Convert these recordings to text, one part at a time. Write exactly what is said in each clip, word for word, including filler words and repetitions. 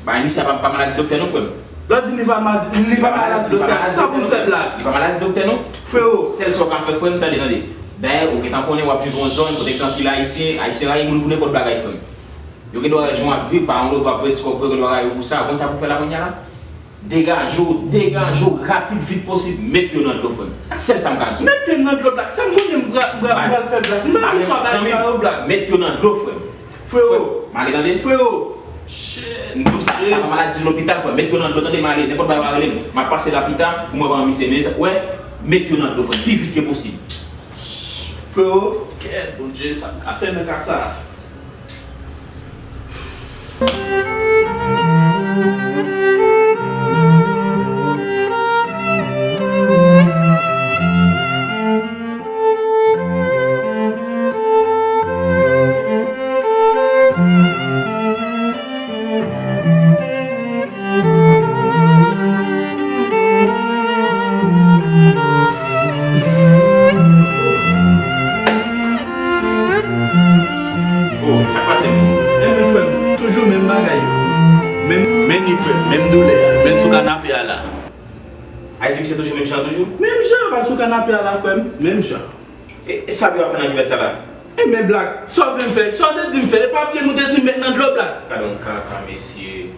Bay misye pa, pa maladi doktè non, frè m. Lè w di li pa maladi, li pa maladi doktè, sa pou m fè blag. Li pa maladi doktè non. Freo. Sèl sa w ka fè, frè m, tande, tande. Dayè, ou gentan konnen w ap viv yon zòn kote gen anpil Ayisyen, Ayisyen rayi moun pou nenpòt bagay, frè m. Yo gen dwa rayi jan w ap viv, pa yon lòt w ap pran ti kòb, yo gen dwa rayi w pou sa. Ou konn sa pou w fè la kounye a la? Degaje w, degaje w rapid, vit posib, met pye w nan dlo, frè m. Sèl sa m ka di w. Met pye m nan dlo, blag. Sa m konnen m pral, m pral, m pral fè, blag. M pa abitye a bagay sa yo, blag. Met pye w nan dlo, frè m. Freo. Frè m, m ale tande. Freo. Shit. M di w sa, sa pa maladi lopital, frè m. Met pye w nan dlo, tande, m ale. Nenpòt bagay w a rele m. M ap pase la pita, pou mwen pa misye. Men, wè, met pye w nan dlo, frè m. Pi vit ke posib. Freo, kèt, Bondye, sa m ka fè nan ka sa a? Oh, sa k pase m? Enben, frè m, toujou menm bagay yo. Menm, men ni frè m, menm doulè a, menm sou kanape a la. Ayiti, misye toujou menm jan toujou? Menm jan, pa sou kanape a la, frè m, menm jan. E, e sa yo ap fè nan kivèt sa la? Enben, blag, sa w vle m fè, sa w te di m fè, e pa pye m ou te di m met nan dlo, blag. Gade yon kaka, mesye.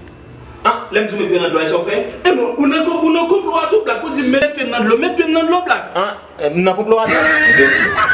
Ah, lè m di w met pye w nan dlo a, e sa w fè? Enben, ou nan kon-, ou nan konplo a tou, blag, ou di m met pye m nan dlo, met pye m nan dlo, blag. Ah, eh, m nan konplo a tou?